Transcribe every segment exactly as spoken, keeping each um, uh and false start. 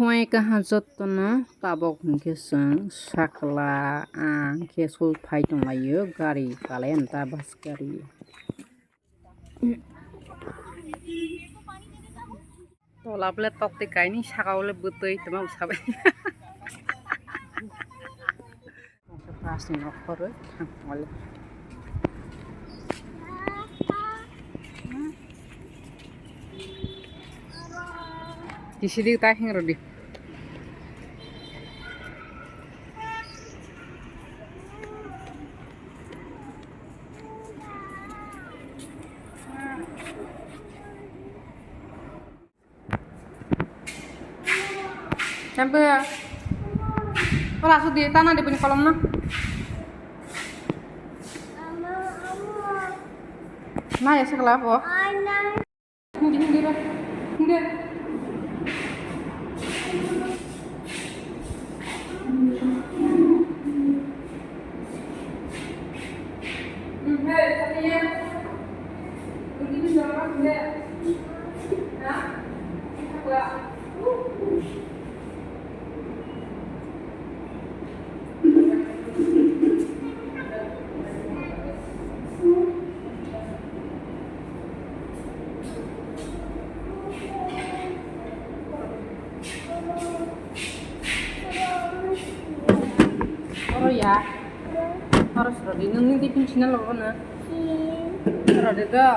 Wngwi kaha jottono tabok hwnkhe chwng sakla ang khe school phai tonglaio gari kalai ta bus gari. Tola bole tokti kaini saka bole bwtwi tongma bwsa bai. Bus ni nokhorwi thang wale. Kisidi ta hingrodi. Champu ya. Ora sudi tana di bini kolom na. Na ya sekala po. Hindi, hindi ra. Hindi. Oro ya. Oro soro di. Nungni di pinchina logo na. Soro di do.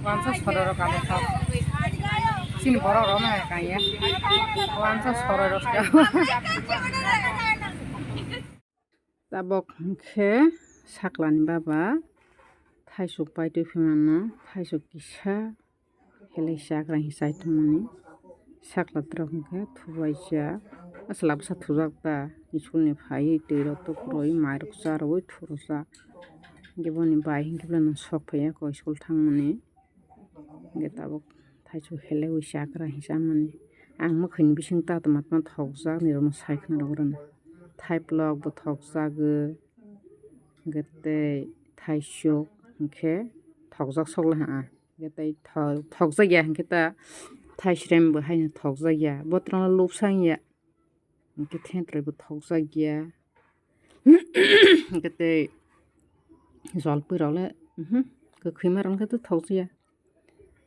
Wansa sororo kabo kha. Chini borok rok no hai kanya. Wansa sororo kha. Tabok hwnkhe saklani baba thaisok paitwi phimano, thaisok kisa. Helai chagra hinwi chai tongmani. Sakla trok hwnkhe thubaijak. Aswk labsa thujak ta. School ni phaiwi twi rok tukurwi mai rok charwi thurujak. Hwnkhe boni bai hwnkhe bono sok phaiya koi school thangmani. Hwnkhe tabuk thaichuk helaiwi chagra hinwi chamani. Ang mwkhwini bising ta tongma tongma thokjak nirokno sai khna rwgwrwng. Thaiplok bo thokjago. Hwnkhe tei thaichuk hwnkhe thokjak sokla ha. Hwnkhe tei tho-, thokjak ya hwnkhe ta thaisrem bo haino thokjak ya. Botrok no lupsa wngya. Hwnkhe thentroi bo thokjak ya. Hwnkhe tei jolpui rok le, mhm, kwkhwima rok hwnkhe tei thokjak ya.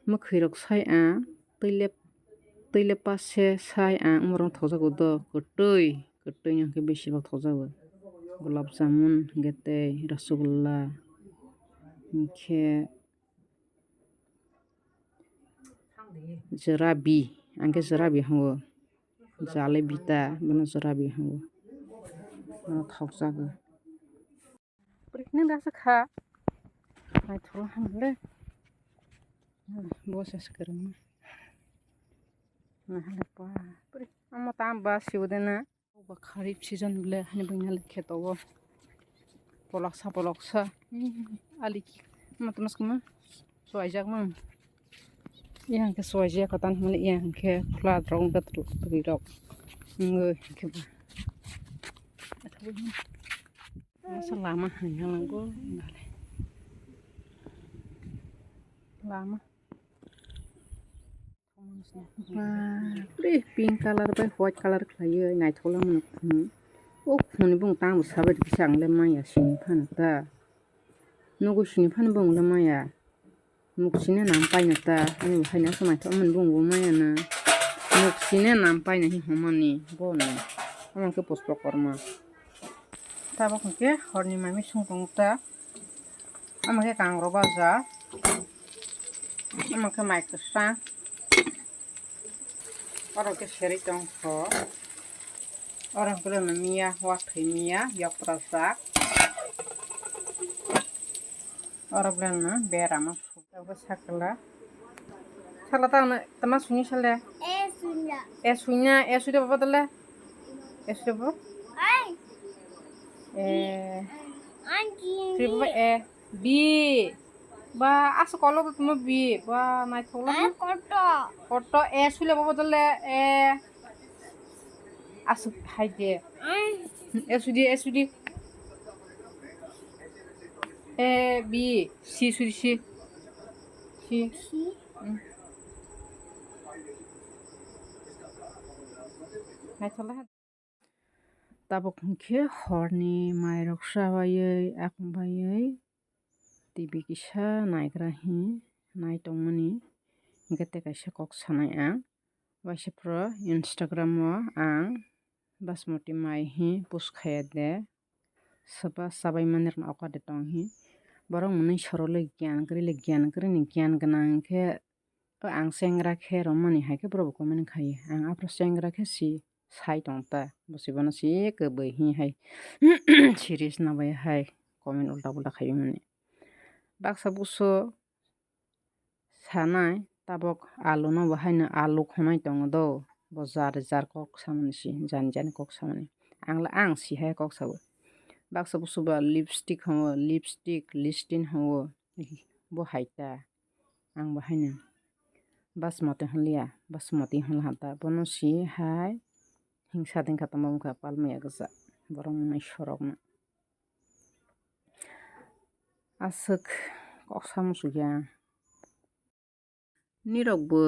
Mwkhwi rok sai ang, twi le, twi le passe sai ang, omo rok thokjago do, kwtwi, kwtwi no hwnkhe besi rok thokjago. Gulab jamun, hwnkhe tei rasgulla, hwnkhe, Jalebi, ang khe jalebi hango. Jalebi ta, bono jalebi hango. Bono thokjago. Nang da sa kha. Naithok hamle. Bo se kwrwngma. Nahale pa. Amo ta ba sibo de na. Ba kharip season bole hani bwina le kheto o. Poloksa poloksa. Aliki. Matmas kuma. Suaijak mang. Yang ke suaijak katan hmani yang ke khula rong gat rok twi rok. Ngo ke ba. Masa lama hanya langgo. Lama. Bapre, pink colour bai white colour khlaiwi naithok langmano khum. O khumni bung tangbo sabai rikhe se ang le manya sini phano ta. Nogo sini phano bung le manya. Muk sini nam paina ta. Ani bo haino asa naithok mani bung bo manya na. Muk sini nam paina hi homani bono. Omo khe puspok korma. Tabok hwnkhe horni mai misung tongo ta. Omo khe kangrok baja. Omo khe mai kwchang. Oro khe serwi tongkho. Oro hwnkhe miya, wathwi miya, yokprajak. Oro belai no berama. Tabuk sakla. Sala ta na tama suni sale. E sunya. E sunya, e sunya baba dale. E sunya baba. Ai. E. Anji. Sri baba e. Bi. Ba, asuk kolok tuma bi. Ba, naithok la. Ai, koto. Koto, e sule baba dale. E. Asuk hai de. Ai. E sudi, e sudi. E, bi, si, si, si. Si. Si. Mm. Naithola. Tabuk hinkhe horni mairok sabaiwi, akung baiwi T V kisa naigra hi nai tongmani. Hinkhe tei kaisa kok sanai ang. Waisa phuru Instagram o ang Basmati mai hi post khaiya de. Soba sabai mani rok okha de tong hi. Borok mwnwi sorolwi giyan kwrwi le giyan kwrwi ni giyan gwnang khe o ang chengra khe romani hai khe borok bo comment khai. Ang aphuru chengra khe si sai tong ta. Bo si bono si kwbwi hi hai serious na bai hai comment ulta pulta khai mani. Baksa buso sanai, tabok alu no bo haino alu khonai tongo do, bo jar jar kok samani si, jani jani kok samani. Ang le ang si hai kok sabo. Baksa busu ba lipstick hono, lipstick, listin hono, bo hai ta. Ang bo haino Basmati honliya, Basmati honla ha ta. Bono si hai hingsa dingkha tongma wngkha palmaya gwja. Borok mwnai sorok no. Aswk kok sa muchukya. Nirok bo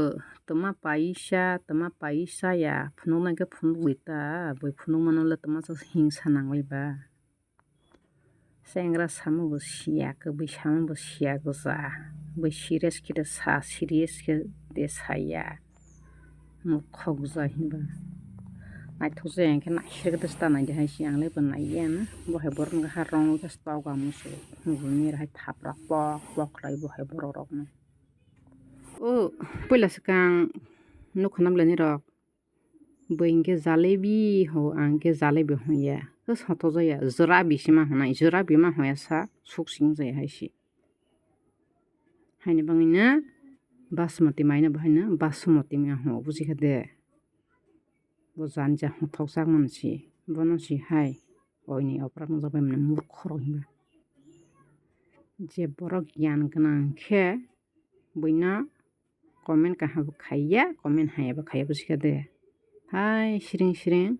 twma paisa, twma paisa ya, phunuknai khe phunukgwi ta, bui phunukmano le twma sa hingsa nangwi ba. Chengra samo bo siya, kwbwi samo bo siya gwja, bui serious khe de sa, serious khe de saya. Murkho gwja hinba. Naithok jaya hinkhe naisik de sta naidi hai se ang le bo naiya na. Bo hai borok no ha rong wngkhe stok ang musu. Nini hai thaprak pok pok khlai bo hai borok rok no. O puila swkang nukho na bwlai nirok. Bo hinkhe jalebi ho ang khe jalebi hoya. Hos hoto jaya jora bisi ma honai jora bima hoya sa suk sing jaya hai se. Haini bangwino Basmati maino bo haino Basmati mai ho buji kha de. Bo jani ja hothok jak mani si. Bono si hai oini oprak nujak bai mani murkho rok hinba. Je borok giyan gwnang khe buino comment kaham bo khaiya, comment haya bo khaiya buji kha de. Hai siring siring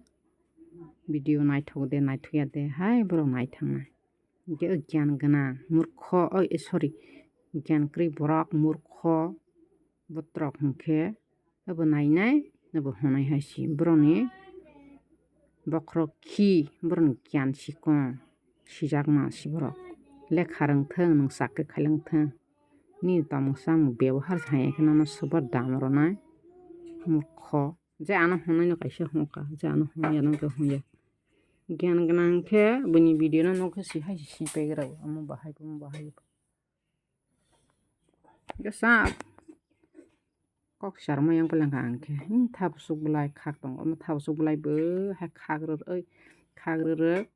video naithok de, naithokya de, hai borok naithangnai. Hinkhe o giyan gwnang murkho, oi, sorry, giyan kwrwi borok murkho botrok hinkhe abo nainai, abo honai hai si borokni bokhorok khi, borokni giyan sikon sijakma si borok. Lekha rwngthung, nwng chakri khailangthung, nini tongmung chamung bebohar se haiya khe nono swbar dam rwnai murkho. Je ano hwnwi no kaisa hwnka, je ano hwnwi ano khe hwnwi ya. Giyan gwnang khe buini video no nukhe si hai si paigra o, omo bahai, omo bahai. Kisa kok sar ma yang palang ang khe, hmm, thapusuk bwlai khak tongo, omo thapusuk bwlai bo hai khak rwrwi, khak rwrwi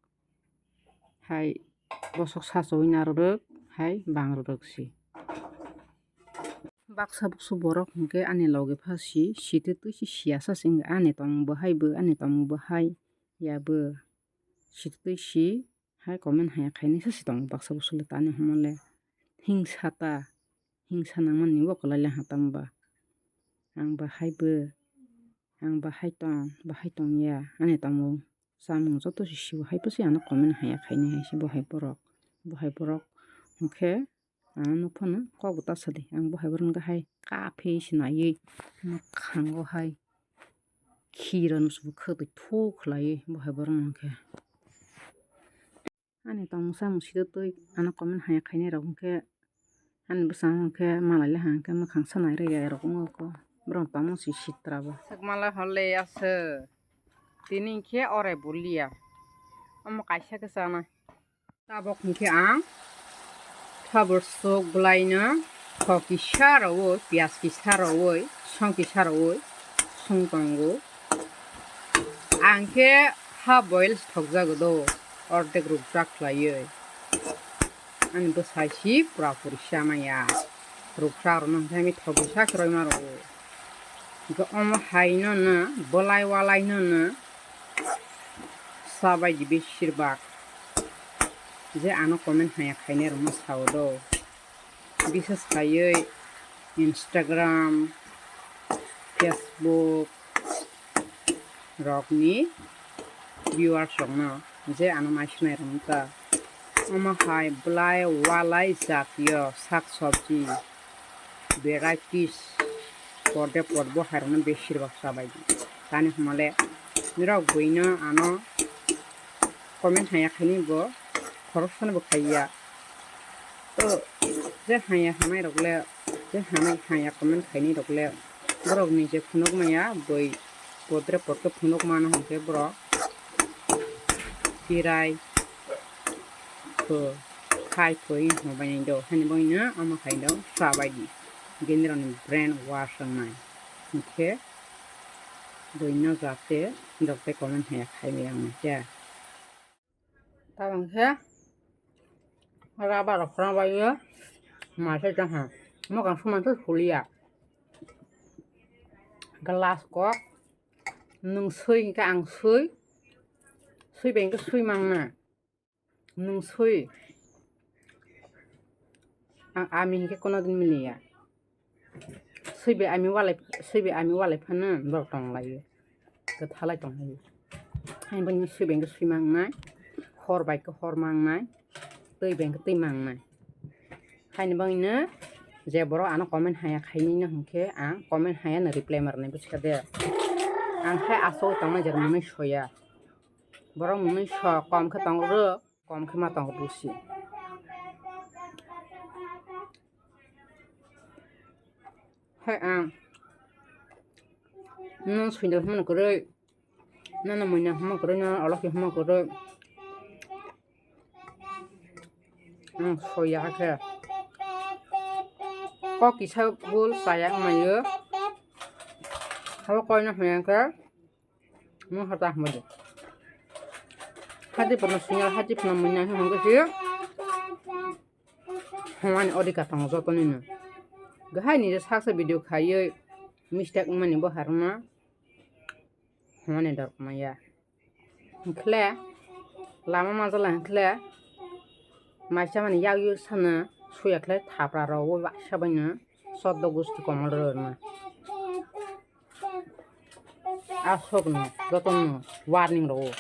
hai bosok sachawi narwrwi hai bang rwrwi si. Baksa busu borok hinkhe ani loge pha si, sitwi twi si siyasa se wngkha ani tongmung bo hai bo, ani tongmung bo hai ya bo. Sitwi twi si hai comment haya khainai sa se tongo baksa busu le tani hwnma le. Hingsa ta, hingsa nangmani bo kwlai le ha tamo ba. Ang bo hai bo, ang bo hai tong, bo hai tong ya, ani tongmung chamung joto se sio hai bo se ano comment haya khainai hai se bo hai borok, bo hai borok hinkhe. Ang nukphano kok bo ta sadi, ang bo hai borok no hai kaphwi se naiwi mwkhango hai khirano se bo khwtwi thu khlaiwi bo hai borok no hinkhe. Ani tongmung samung sitwi twi ano comment haya khainai rok hinkhe ani bwskango hinkhe malai le ha hinkhe mwkhang sanai rwya rok wngkha borok tongmung se sitra bo. Swkmala hole aswk tini hinkhe ore bulia omo kaisa khe chanai. Tabok hinkhe ang thabur sok bwlaino thok kisa rwui, piyaj kisa rwui, song kisa rwui song tongo. Ang khe half boil thokjago do, ordek rukjak khlaiwi. Ani bwsai si pura puri sama ya. Ruksa rwno hwnkhe mithok bisa kwrwi ma rwo. Hwnkhe omo hai no no, bolai walai no no, sa bai di besirbak. Je ano comment haya khainai rokno sao do. Bises khaiwi Instagram, Facebook rokni viewers rokno je ano naisinai rwngkha. Omo hai bwlai walai jatiyo sak sobji, varieties, pode pod bo hai rokno besirbak chabai di. Tani hwnmale norok buino ano comment haya khaini bo khoroksano bo khaiya. To je haya hanai rok le, je hanai haya comment khaini rok le, borok ni je phunuk maya boi podre podre phunuk mano hwnkhe borok kirai kho khai kho wng hwnbai nai do, hani bo wngno omo hai do chabai di. Genderoni brain wash wngnai hwnkhe buino jate dokte comment haya khai maya wngkhe. Tabang khe rubber rok khorang bai o maisa tong ha. Mokang sumang khe suliya. Glass kok nwng swi hwnkhe ang swi, swi bai hwnkhe swi mangna. Nwng swi ang ami hwnkhe kono din miliya. Swibai ami walai, swibai ami walai phano borok tonglaio, kwthalai tonglaio. Haini bagwi swibai khe swi mangnai, hor bai khe hor mangnai, twi bai khe twi mangnai. Haini bagwino je borok ano comment haya khainino hwnkhe ang comment hayano reply ma rwnai, buchikha de. Ang khe aswk tongnai je mwnwi soya. Borok mwnwi so kom khe tong rw, kom khe ma tong rw si. Hai ang. Nang swindal hwnmano kwrwi. Nang muina hwnmano kwrwi, nang oloki hwnmano kwrwi. Ang soya khe. Kok kisa bul chaya wngmano. Habo koino hwnmaya khe. Mo hata hwnba de. Hati pono singal hati pono muina hwnmano kwrwi. Hwnmani odhikar tongo jotonino. Gahai ni je saksa video khaiwi mistake wngmani bo harwngma hwnmani dor kwmaya. Hwnkhe lama majala hwnkhe maisa mani yak yak sana suya khlai thapra rok o baksa baino soddo gusti komol rwna. Aswkno jotono warning rwo.